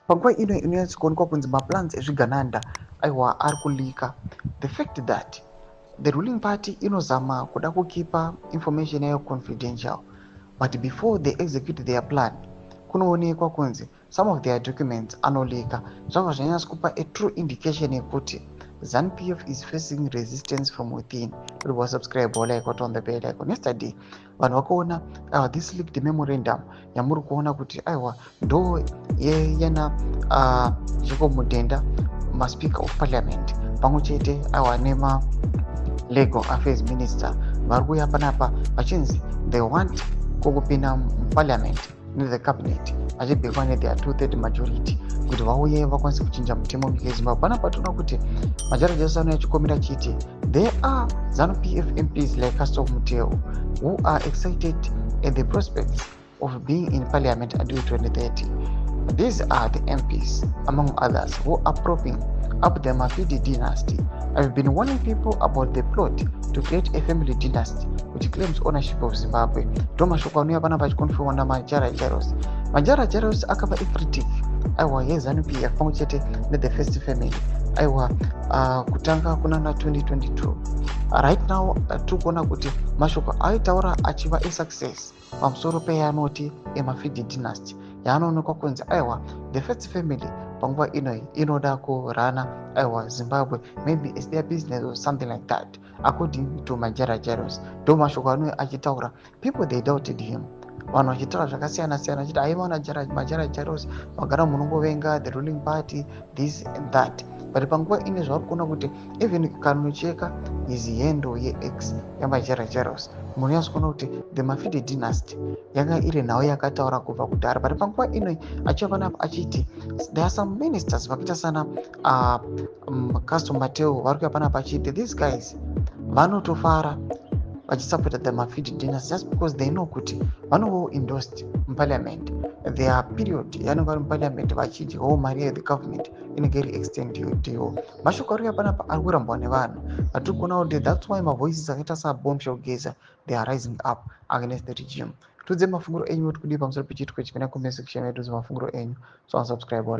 Panguva ino inonyatso kuonekwa kunzi maplans ezvigananda, aiwa, ari kuleaka. The fact that the ruling party inozama kuda kukeepa information yayo confidential, but before they execute their plan, kunoonekwa kunzi some of their documents anoleaka. Zvabva zvanyatso kupa a true indication yekuti ZANU PF is facing resistance from within. Uri wasubscribe, walike, on the bell icon. Yesterday vanhu vakaona this leaked memorandum yamuri kuona kuti, aiwa, ndo yana Jacob Mudenda, maspeaker of parliament, pamwe chete, aiwa, nema legal affairs minister vari kuuya panapa vachinzi they want kukupinda muparliament nethe cabinet, vachibhekwa netheir 2/3 majority kuti vauye vakwanise kuchinja mutemo munyika yeZimbabwe. Panapa toona kuti Majaira Jairosi anouya achikomera achiti there are ZANU PF MPs like Castle Muteo who are excited at the prospects of being in parliament until 2030. These are the MPs, among others, who are propping up the Mafidi dynasty. I've been warning people about the plot to create a family dynasty which claims ownership of Zimbabwe. Ndo mashoko anouya panapa achiconfirmwa naMajaira Jairosi. Majaira Jairosi akava icritic, aiwa, yeZANU PF pamwe chete nethe first family, aiwa, kutanga kunana 2022. Right now tiri kuona kuti mashoko aitaura achiva esuccess pamusoro peyanoti emafidi dynasty, yaanoonekwa kunzi, aiwa, the first family panguva inoi inoda kuruna, aiwa, Zimbabwe, maybe it's their business or something like that. According to Majaira Jairosi, ndo mashoko anouya achitaura. People, they doubted him. Vanhu vachitaura zvakasiyana siyana vachiti, "Aimaona Majaira Jairosi, vagara munongovenga the ruling party, this and that." But panguva ine zvauri kuona kuti even kanocheka his handle yeX yaMajaira Jairosi, munonyatso kuona kuti the Mafidi dynasty yanga iri nhau yakataura kubva kudhara. But panguva ino achiva panapa achiti there are some ministers vakaita sana Castle Matewu vari kuya panapa achiti these guys vanotofara vachisupporta the Mafidi dynasty just because they know kuti vanovawo endorsed muparliament. Their period yanenge vari muparliament vachidyawo mari yethe government inenge iri extendediwo. Mashoko ari kuya panapa ari kurambwa nevanhu. Vatiri kuona kuti that's why mavoices akaita saBombshell Geza, they are rising up against the regime. Tudze mafunguro enyu kuti kudii pamusoro pechiitiko ichi. Pinda comment section yedu, mafunguro enyu. So unsubscribe.